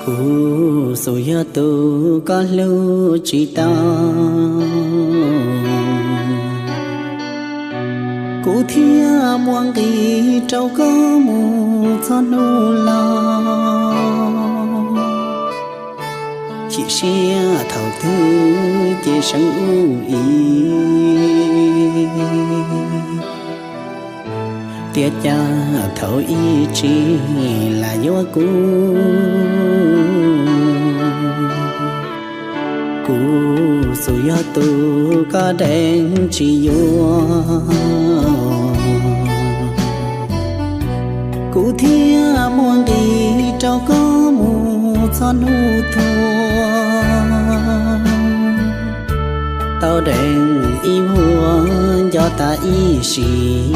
Kuv xub yog tus koj hlub tsis tau, kuv thiaj muaj nqis rau koj mus txog hnub laus. Chim siab thaum twg ces seev ub ib, tiam sis thaum ib tsis lam yuav kuv. Kuv xub yog tus koj deev tsis yuav, kuv thiaj muaj nqis rau koj mus txog hnub tuag. Tau deev ib vuag nco tas ib sim,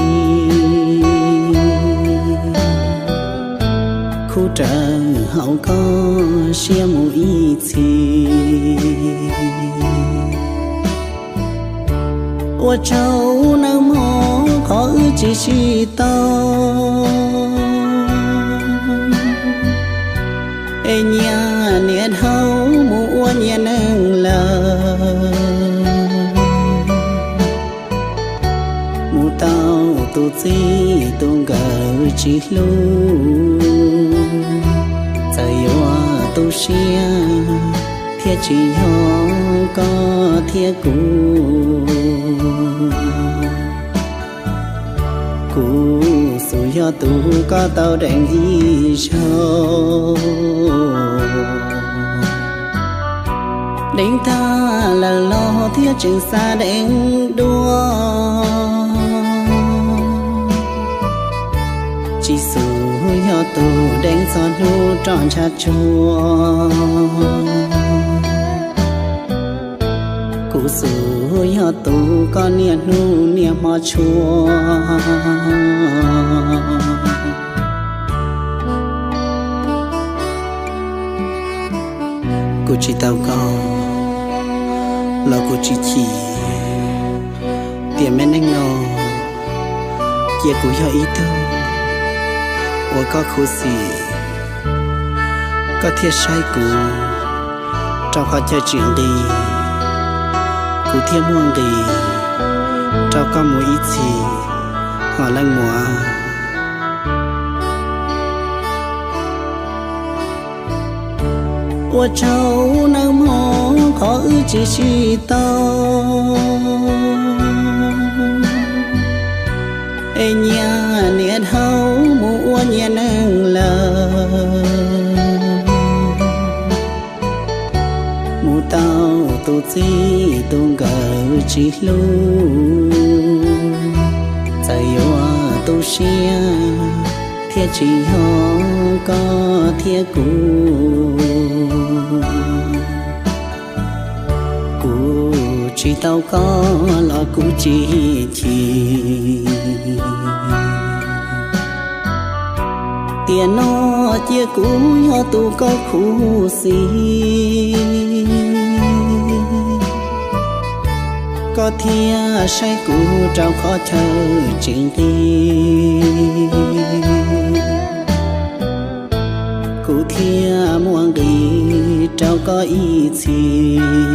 khuv rawv hauv koj siab mus ib txhis. Ua tsaug nawb mog qhov wb tsis sib tau, es nyias niam dhau mus ua nyias neej lawm. Mus tau tus txij tus nkawm tsis hlub, txawm yuav tu siab thiab tsis yog koj thiab kuv. Kuv xub yog tus koj tau deev ib zaug, deev tag lawm los thiab tseem xav deev dua. Tsis xub yog tus deev txog hnub roj ntsha tsuag, kuv xub yog tus koj niaj hnub niaj hmo tshua. Kuv tsis tau koj los kuv tsis chim, tiam me neej no cia kuv yog ib tug uas koj khuv xim, koj thiaj saib kuv rau qhov chaw tsis nqis, kuv thiaj muaj nqis rau koj mus ib txhis os leej muam. Ua tsaug nawb mog qhov wb tsis sib tau, es nyias niam dhau mus ua nyias neej lawm. Mus tau tus txij tus nkawm tsis hlub, txawm yuav tu siab thiab tsis yog koj thiab kuv. Kuv tsis tau koj los kuv tsis chim, tiam no cia kuv yog tus koj khuv xim, koj thiaj saib kuv rau qhov chaw tsis nqis, kuv thiaj muaj nqis rau koj ib txhis.